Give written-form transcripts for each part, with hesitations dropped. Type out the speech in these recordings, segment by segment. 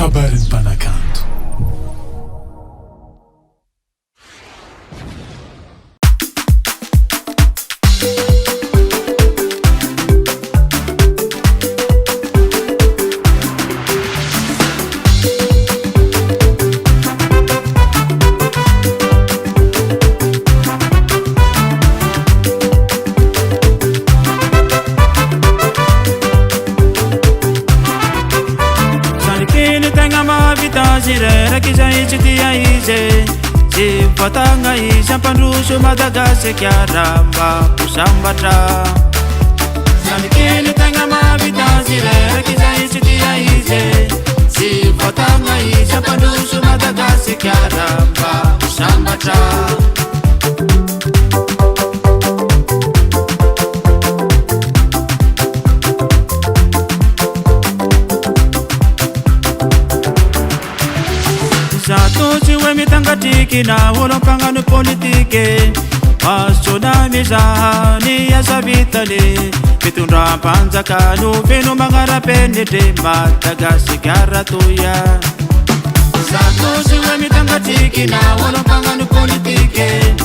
Kabarin'ny mpanakanto. Zandrikely tegna mahavita azy reraka izay tsy tia izy Tsy vatagna izy hampandroso Madagasikara mba ho sambatra Zandrikely tegna mahavita azy reraka izay tsy tia izy Tsy vatagna izy hampandroso Madagasikara mba ho sambatra. Zato tsy hoe mitangatriky na olo mpagnano politike Masona mizaha ny asa vitany Fitondram-panjaka no feno magnara-penitry Madagasikara toy. Zato tsy hoe mitangatriky na olo mpagnano politike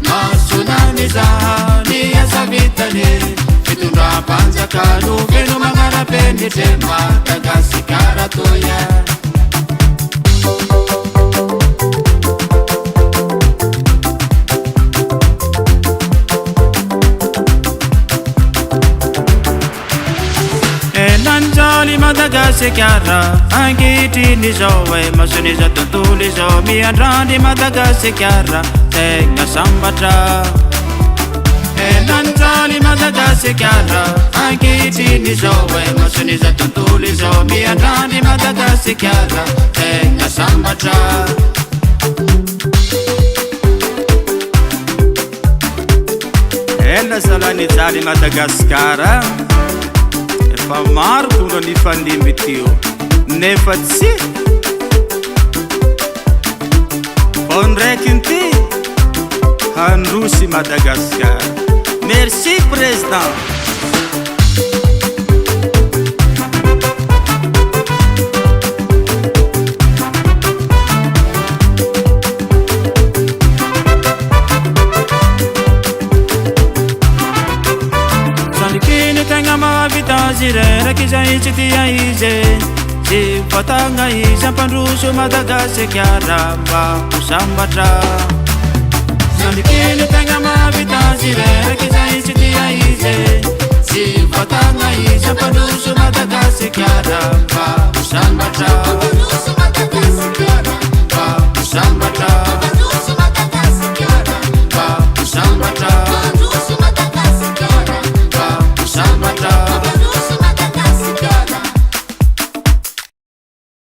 Masona mizaha ny asa vitany Fitondram-panjaka no feno magnara-penitry Madagasikara toy. Nanjaly Madagasikara ankehitriny izao e mason'iza tontolo izao miandrandry Madagasikara tegna sambatra. Nanjaly Madagasikara ankehitriny izao e mason'iza tontolo izao miandrandry Madagasikara tegna sambatra. Ela zalahy nijaly Madagasikara efa maro tonga nifandimby teo nefa tsy vao ndraiky nty handroso i Madagasikara. Merci président. Zandrikely tegna mahavita azy reraka izay tsy tia izy Tsy vatagna izy hampandroso Madagasikara mba ho sambatra Zandrikely tegna mahavita azy reraka izay tsy tia izy Tsy vatagna izy hampandroso Madagasikara.